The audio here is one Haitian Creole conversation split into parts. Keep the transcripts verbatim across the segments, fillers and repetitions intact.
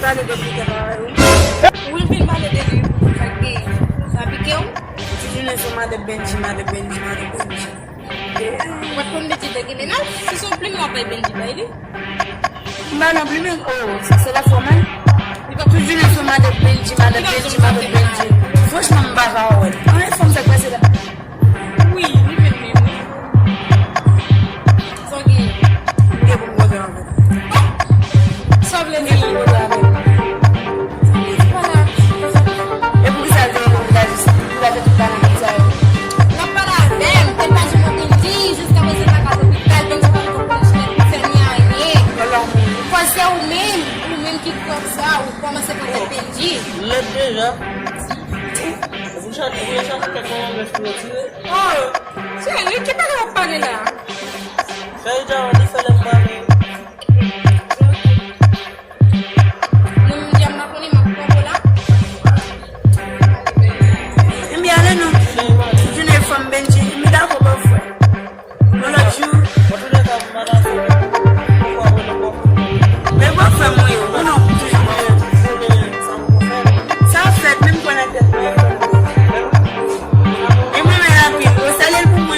Pale de Peter travay ou. Ou vin pale de li. Sa k genyen? Sa pike w? Ti jounen se madan Bendji, madan Bendji, madan Bendji. Ou pa t konn Bendji te gen mennaj? Si se yon plimen w ap bay Bendji, bay li. M pa nan plimen, oh, se la fòmèl. Tout jounen se madan Bendji, madan Bendji, madan Bendji. Franchman, m pa ka wè l. Anyen fanm sa k pase la. Wi, li menm menm, wi. Sa w gen? M gen pou m koze avè l. Sa w vle di? M gen pou m koze avè l. Sa w vle di pa la? E poukisa l te gen pou l ta jis, pou l ta fè tout bagay sa yo? L ap pale avè m, e pa jwenn mwen te di, jiska prezan l pa ka lopital, Bendji pa t konprann chimè pou fè ni anyen. Alò, kòz se ou menm, ou menm ki kòz sa, ou kòmanse konn tèt Bendji. Lèd deja. Ou chache, ou chache kèk manman mèch pou yo tire. Oh, se li ki pale w ap pale la. Fè l dja, li fè lè m pale. Moun djab m pa konnen, m ap pran w la. Ebyen, ale non. Jounen fanm Bendji, m dakò, bòfrè. Yon lòt jou. Men bòfrè m ou ye, ou non, toujou bòfrè. Sa fèt, menm pran nan tèt mwen. E mwen, men rapid, ou salye l pou mwen.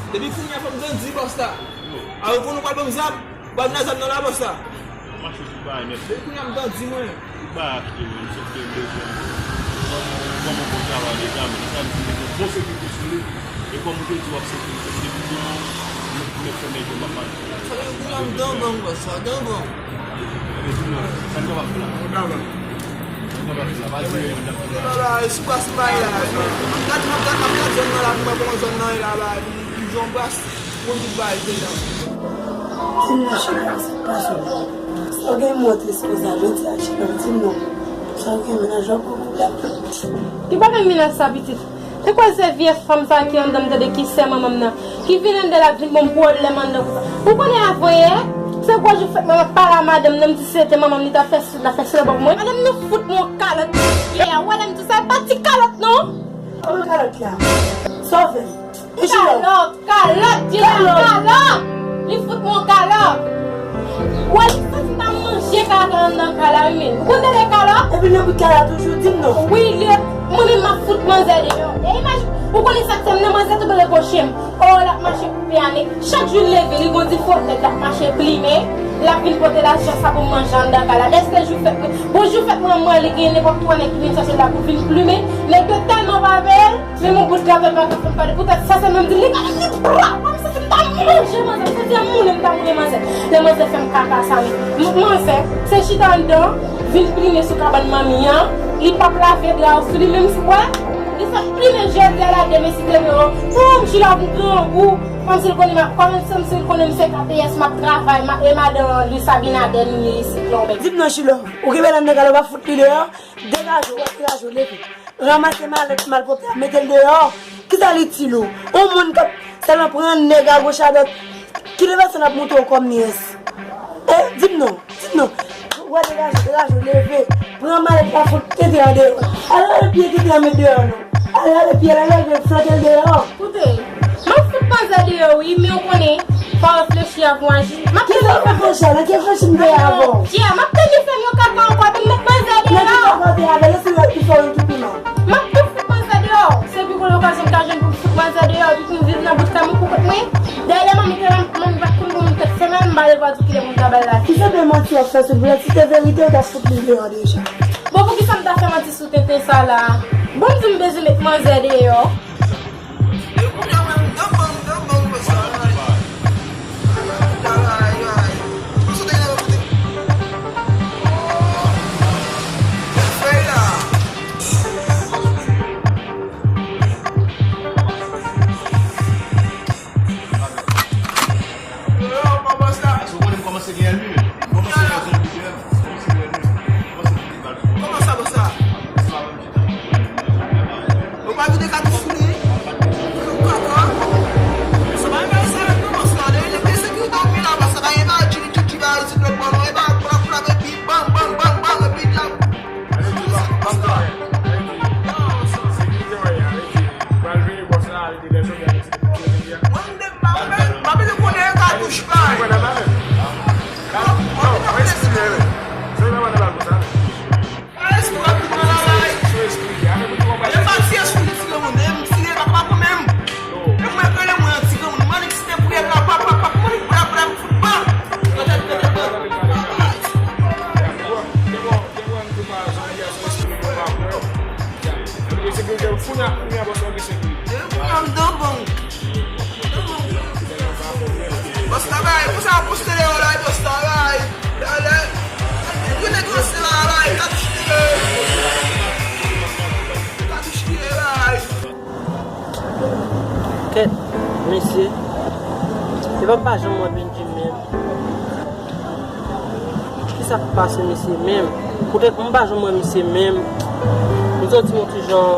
Depi kounye a fò m grandi, bòs la. A, ou konn ou pral ban m zam? Ban m nan zam nan la, bòs la. Mache sou bagay nèt. Depi kounye a m grandi, mwen. Tout bagay achte, wi, m sot fè bezwen. Kòm, kòm yon bon travay deja, men sa di m gen bon sekirite sou li. E kòm ou te di w ap sekirite, depi demen, nou mèt fèmen je m ap mache. Sa vle di kounye a m dan gang, bòs la, dan gang. E di non, sa n kapab fè la? Sa n kapab fè la? Pa di non, n ap fè la. Ala, e sou plas m bay la. M ap gad, m ap gad, m ap gad zòn nan la, pou mwen kòman zòn nan ye la, ba, li, li jan plas, konn tout bagay deja. Di m non, cheri, sa k pase w? Sa w gen mwen w triste konsa jodi a, cheri, di m non. Sa w gen, mennaj la pran pwoblèm? Ki bagay mennaj sa, pitit? Se kwè se vye fanm sa ki anndan m tande ki sè manman m nan, ki vin anndan l ap vin ban m pwoblèm anndan konsa. Ou konnen avan yè, se gwo jou fèt mwen, m ap pale a madanm nan, m di se te manman m li t ap fè, l ap fè sèlman pou mwen. Madanm nan fout mwen yon kalòt yè a, ou wè lè m di sa, e pa ti kalòt non. Kòman kalòt la? Sa w fè? Kalòt, kalòt, di la kalòt! Li fout mwen yon kalòt! Ou wè li santi m ta manje kaka anndan kay la, wi, men. Ou konn tande kalòt? Epi nan bout kay la toujou, di m non. Wi, li, mwen menm m ap fout manzè deyò. E imajine, ou konnen sa k fè m nan, manzè tou prale koche m. Oh, l ap mache koupe ane. Chak jou l leve, li gon difo tèt, l ap mache plimen. L ap vin pote lajan sa pou m manje anndan kay la. Dèske jou fèt mwen, bon, jou fèt mwen, mwen, li gen nenpòt twa nèg ki vin chache l la pou vin plimen. Nèg yo tèlman pa veye l, menm yon bout gato l pa ka fè m pale. Poutèt sa, se menm di, li gade m, li pra, kòmsi m ta manje manzè, m santi m mouri, m ta mouri manzè. Lè manzè fè m kaka sa, men. M, manzè, se chita anndan, vin plimen sou kabann manmi an, li p ap lave dra yo sou li, menm si, wè, li fè plimen jodi a la, demen si te vre, poum, chila pou grangou. Kòmsi l konnen m ap, kòmsi l konnen m se K P S, m ap travay, m ap, e madan Luis Abinader m ye isit la, ou menm. Di m non, Chilò, ou kenbe l anndan kay la, ou pa fout li deyò, degaje w, degaje w, leve. Ranmase malèt malpwòpte a, mete l deyò. Kisa l itil ou? Yon moun k ap sèlman pran nèg agoch adwat, ki lè pèsonn ap montre w kòm nyès? E, di m non. Di m non. Ou wè degaje, degaje w, leve. Pran malèt la, fout tenten an deyò. Al rale pye tenten an met deyò non. Al rale pye l, al leve, flante l deyò. Koute, m ap fout manzè deyò wi, men ou konnen, fò w reflechi avan w aji. M ap tande fè m. Kisa w reflechi a? Nan ki reflechi m te avè w? Pierre, m ap tande fè m yon kaka ankò, epi m met manzè deyò. Nan ki kaka w te avè l? Lè se lè ki fè w yon tou piman. M ap tou fout manzè deyò. Se pi gwo lokazyon m ka jwenn pou m fout manzè deyò, epi pou m viv nan bout kay mwen pou kont mwen. Dèyè manmi te la, manmi pa t konn pou moun tèt fè mal, m pa t vle di kilè moun ta bay la. Ki sanble manti w ap fè silvouplè? Si se verite, ou ta fout li deyò deja. Bon, poukisa m ta fè manti sou tenten sa la? Bon, m di m bezwen met manzè deyò. E kounye a, mwen, m nan bang, m nan bang, konsa. Kòman sa, bòs la? Ou pa vide katouch sou li? Kòkò. Sa pa yon bagay serye non, bòs la. Lè, lè gen sekirite anpil la, bòs la, pa gen bagay tchili tchili bagay isit lòt bò non. E pa bra bra epi bang bang bang bang epi djab. Bòs la. Sekirite wè a, pral veye bòs la, ale de lè jodi a. Mwen m de, m pa vle, m pa vle konnen katouch pa. Mwen m de, mwen m de. Espri w ap vin nan lalay. E pa ti espri ti granmoun, e m tire pa pa pou menm. E mwen rele mwen an ti granmoun, mannik si te priyè la, pa pa pa, mannik bra bra m fout pa. Gade gade gade. Bòs la bay, pou sa poste deyò la, bòs la bay. Lè, lè, lè nèg ranse la bay, katouch tire. Katouch tire bay. Kèt, mesye. E pa pa janm wè Benji menm. Kisa k pase mesye menm? Poutèt m pa janm wè misye menm. M santi m yon ti jan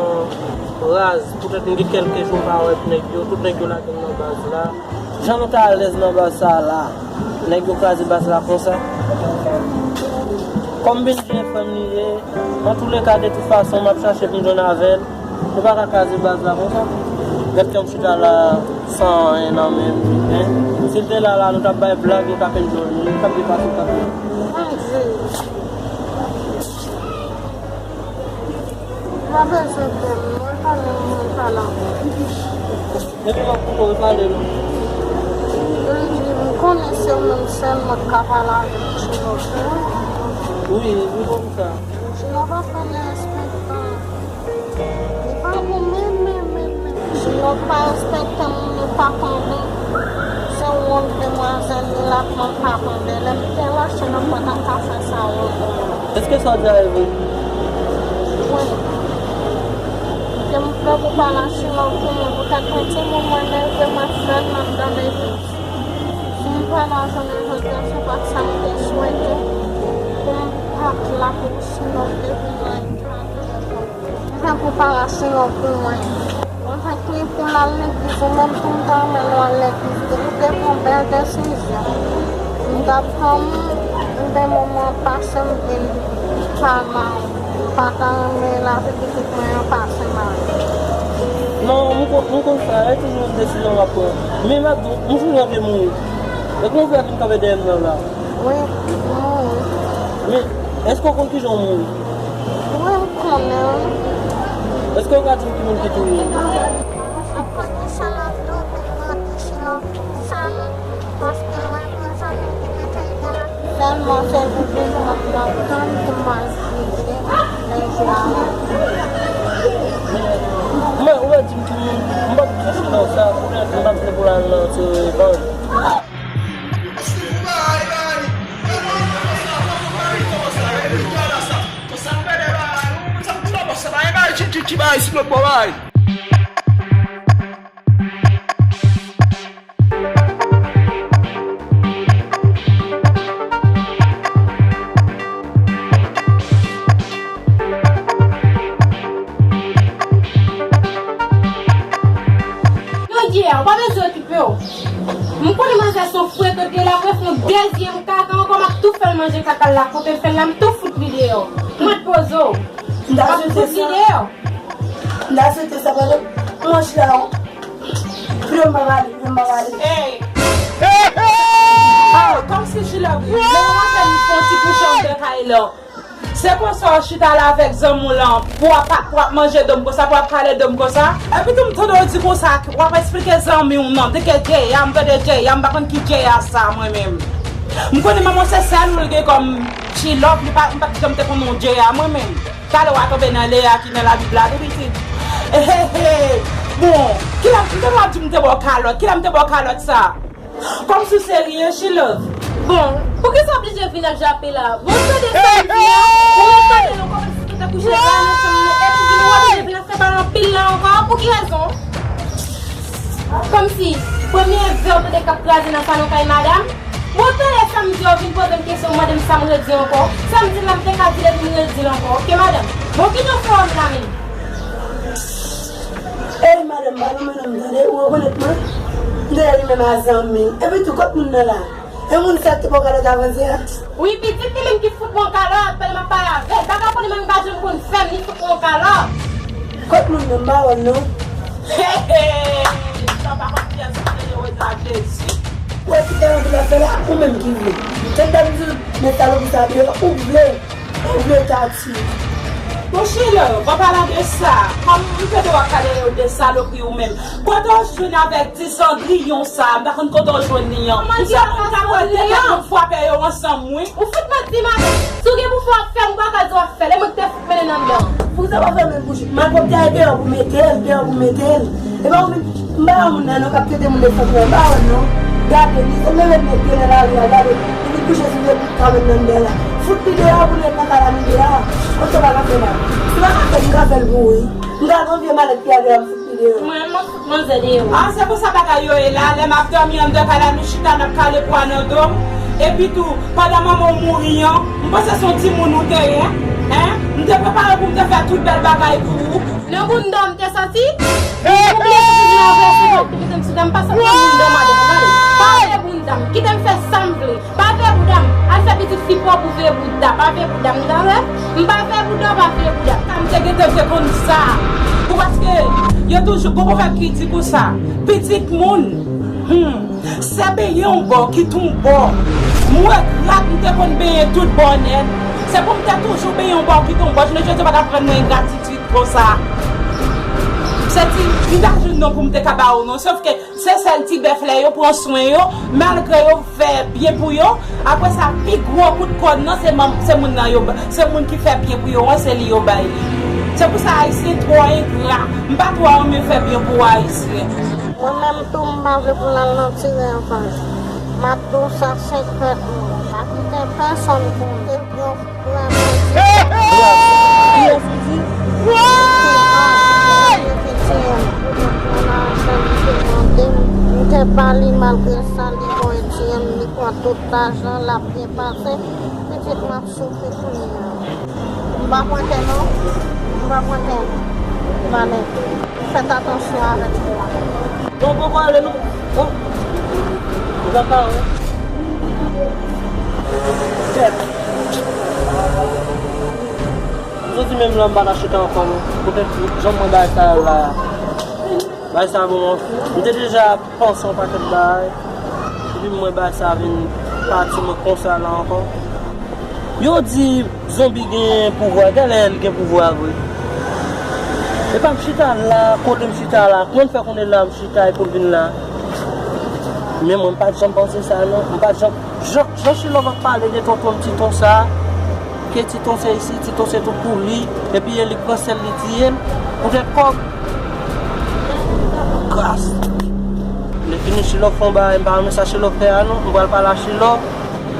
raz. Poutèt m gen kèlke jou m pa wè nèg yo. Tout nèg yo lage m nan baz la. Jan nou ta alèz nan baz sa la. Nèg yo kraze baz la konsa. Kòm Benji e frè m li ye, antouleka, de tout fason, m ap chache pou m jwenn avè l. Nou pa ka kraze baz la konsa. Gad jan m chita la san anyen nan men m, en. Si l te la la, nou t ap bay blag, nou t ap enjoy, nou t ap depase, nou t ap. Bondye. Pa bezwen pè m, mwen pale, mwen pale anpil. Depi m ap koute w, pale non. Bondye, m konnen se ou menm sèl mwen k ka pale avèk Chino, wi. Wi, wi, konn sa. Chino pa fè respè. Li pa bon menm, menm, menm, menm. Si yo pa respekte moun, li pa tande. Se wont demwazèl li la, mwen pa tande. Lè m te lòche nan pòt la, m pa fè sa wont pou mwen. Èske sa w di a e vre? Wi. Ke m fè pou pale a Chino pou mwen, poutèt yon timoun mwen leve, mwen fè l nan dan legliz. Si m pa la jounen jodi a, se pa sa m te swete. Pou m pa t la pou Chino te vin nan eta. Mwen fè pou pale a Chino pou mwen. Mwen fè kle pou l al legliz, ou menm tou m ta renmen nou al legliz tou. Ou te pran bèl desizyon. M t ap tann, m te moman pase m vin pa nan, m pa ta renmen lavi pitit mwen an pase m ale. Non, m kon-, m konn sa, e toujou menm desizyon w ap pran. Men m ap di w, m jwenn anvi mouri. E kòman w fè vin kanpe dèyè m nan la? Wi, m mouri. Men, èske w konn kijan w mouri? Wi, m konnen, wi. Èske w ka di m ki moun ki touye w? Mwen konn sa l ap tou, mwen konn sa l ap tou, paske mwen konn sa l ap tou, sèlman se pou vin mwen pran tan pou m al priye lè jou a rive. Men, ou pa di m ki moun, m p ap touche nan sa, m p ap fè pou l al nan se revanj. Yo, yeah, ou pa bezwen okipe w. M konnen manzè se yon frekan, te la, bref, yon dezyèm kaka ankò, m ap tou fè l manje kaka l la, kote l fè l la, m tou fout li deyò. Mwen poze w. M ta swete sa. M ta swete sa, pandan mwen chita la, pye m pa pale, pye m pa pale. Ey! Ah, kòmsi Chilòv, lè w antre, m fè yon ti kouche anndan kay la. Se konsa w chita la avèk zanmi w lan, pou w ap, pou w ap manje do m konsa, pou w ap kale do m konsa. Epi tou m tande w di konsa, w ap eksplike zanmi w nan, de ke Jay a, m tande Jay a, m pa konn ki Jay a sa, mwen menm. M konnen manman se sèl ou l gen kòm Chilòv, li pa, m pa t janm te konn non Jay a, mwen menm. Talè w a tonbe nan Leya ki nan Labib la, tou pitit. Ehehe. Bon, kilè m, m tande w ap di m te ba w kalòt, kilè m te ba w kalòt sa? Kòmsi w serye, Chilòv? Bon, poukisa w oblije vin ap jape la? Bon, tande sa m di a, ou ret tande nou kòmsi w te kouche la nan chanm nan, epi vin ou oblije vin ap fè pale anpil la ankò, pou ki rezon? Kòmsi, premye vè w tande k ap kraze nan salon kay madanm? Bon, tande sa m di, w vin poze m kesyon, w mande m sa m redi ankò. Sa m di la, m te ka di l epi m redi l ankò. Oke, madanm? Bon, kite w fè w la menm. Ey, madanm, pa nan men non m, tande, ou rekonèt mwen? M te rele menm a zanmi. Epi tou, kot moun nan la? E moun sa ki te ba w kalòt avanse a? Wi, pitit li menm ki fout mwen kalòt, pandan m ap pale avè l. Bagay pou li menm li pa janm konn fè m, li fout mwen kalòt. Kot moun nan, m pa wè l non. Hey, hey, sa pa konn kiyès ki te ye wè sa Jezi. Ou wè ki te anvi la fè la, ou menm ki vle. Tande m di w, met salopri sa deyò, ou vle, ou vle Tati. Monchè, lè w pa pale de sa, kòm m tande w ap pale de salopri ou menm, kote w jwenn avèk ti Cendrillon sa, m pa konn kote w jwenn li an. M sèlman ka wè tèt yo frape yo ansanm, wi. Ou fout manti, madanm. Si w gen pou fè, w ap fè, m pa ka di w ap fè l. E mwen ki te fout mennen nan anndan. Pou sa pa fè menm bouch. Malpwòpte a deyò pou mete l, deyò pou mete l. E pa ou menm, m pa yon moun nan non k ap trete moun de fòk non. M pa wè l non. Gade, li se menm nèg yo nan lari a, gade. Li vin kouche sou de bout kanmenm nan anndan la. Fout li deyò pou nèg nan kalamite a. Kote w pa ka fè la. Si w pa ka fè, m ka fè l pou ou, wi. M ka gon vye malèt ki a deyò, m fout li deyò. Mwen, mwen fout manzè deyò. Ah, se konsa bagay yo ye la. Lè m ap dòmi anndan kay la, nou chita, n ap kale pwa nan do m. Epi tou, pandan manman w mouri an, m panse se yon timoun ou te ye, en? M te prepare pou m te fè tout bèl bagay pou ou. Nan bounda w m te soti? Ou bliye tout vin anvèse, m ap te mete m sou dam, pa sot nan bounda w, madanm, gade. Pa vle bounda m, kite m fè sa m vle. Pa veye bouda m. Al fè pitit fi pa w pou veye bouda. Pa veye bouda m, tande? M pa veye bouda w, pa veye bouda m. Sa m te gentan te konn sa. Pou paske yo toujou gon pwovèb ki di konsa, pitit moun, hmm, se benyen yon bò, kite yon bò. M regrèt m te konn benyen tout bò nèt. Se pou m te toujou benyen yon bò, kite yon bò. Jounen jodi a pa t ap rann mwen engratitid konsa. Se ti, m ta jwenn non pou m te ka ba ou non. Sòf ke se sèl ti bèf la yo pran swen yo, malgre yo fè byen pou yo. Apre sa, pi gwo kout kòn nan, se manm, se moun nan yo ba, se moun ki fè byen pou yo an, se li yo bay li. Se pou sa Ayisyen twò engra. M pa twò renmen fè byen pou Ayisyen. Mwen menm tou, m pa vle pou l al nan ti revanj. M ap di w sa sekrètman. Pa kite pèsonn pou te pran. Kiyès ou di? M te ba li, malgre sa, li voye T M, li pran tout lajan, l ap byen pase. Pitit m ap soufri kounye a. M pa pran tè non. M pa pran tè. M ale. Fèt atansyon avèk ou a. Non, poko ale non. Non. Ou pa ka wè. Kèt. M santi menm la m pa ta chita ankò non. Poutèt jan m wè bagay sa la. Bagay sa bon, m te deja panse yon pakèt bagay. Epi m wè bagay sa vin pati mwen konsa la ankò. Yo di zonbi gen pouvwa, genlè l gen pouvwa vre. Epa m chita la, kote m chita la, kòman l fè konnen la m chita epi l vin la? Men mwen m pa t janm panse sa non, m pa t janm, jan, jan Chilòv ap pale de tonton m, titon sa, ke titon se isi, titon se tout pou li, epi e li k pran sèl li tiye l, poutèt kòb. Gras. Lè fini Chilòv fè yon bagay, m pa renmen sa Chilòv fè a non, m pral pale a Chilòv.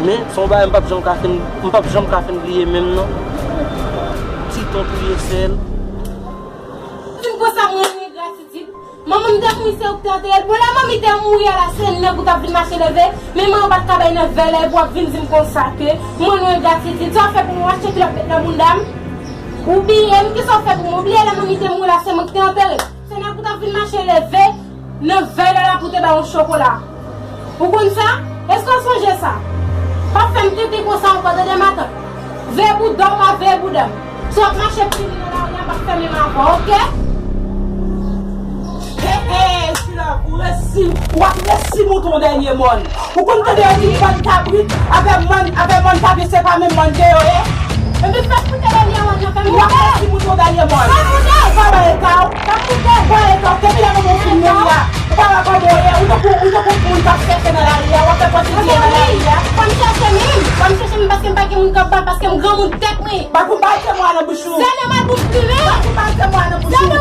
Men, se yon bagay m p ap janm ka fin, m p ap janm ka fin bliye menm non. Titon touye sèl. Fin konsa mwen gen gratitid. Manman m te mouri, se ou k te antere l. Bon, lè manmi te mouri a la, se nèg ou t ap vin mache leve. Men mwen, ou pa t ka bay nan vèlè, epi w ap vin di m konsa ke mwen gen gratitid. Sa w fè pou mwen, w achte kilòt met nan bounda m? Ou bliye m, kisa w fè pou mwen? Ou bliye lè manmi te mouri la, se mwen ki te antere l. Se nèg ou t ap vin mache leve nan vèlè la pou te ba yon chokola. Ou konn sa? Èske w sonje sa? Pa fè m tenten konsa ankò, tande matant. Veye bouda w, pa veye bouda m. Si w ap mache pini nan lari a, m ap fè menm avè w, oke? Hey, hey, Chilòv, ou resi, w ap resi moute yon dènye mòn. Ou konn tande yo di mòn kabrit avè mòn, avè mòn kabrit se pa menm mòn ke yo ye? Epi fè koute dènye mòn nan, fè m moute. W ap fè ti moute yon dènye mòn. Fè m moute. Fè m moute. Fè m moute. Depi lè manman w fin mouri a, ou pa wè kòman w ye, ou tankou, ou tankou moun k ap chèche nan lari a, w ap fè pwostitiye nan lari a. Fò m chèche menm. Fò m chèche menm paske m pa gen moun k ap ba m, paske m granmoun tèt mwen. Bak ou bay temwa nan bouch ou. Se nòmal pou m plimen. Bak ou bay temwa nan bouch ou.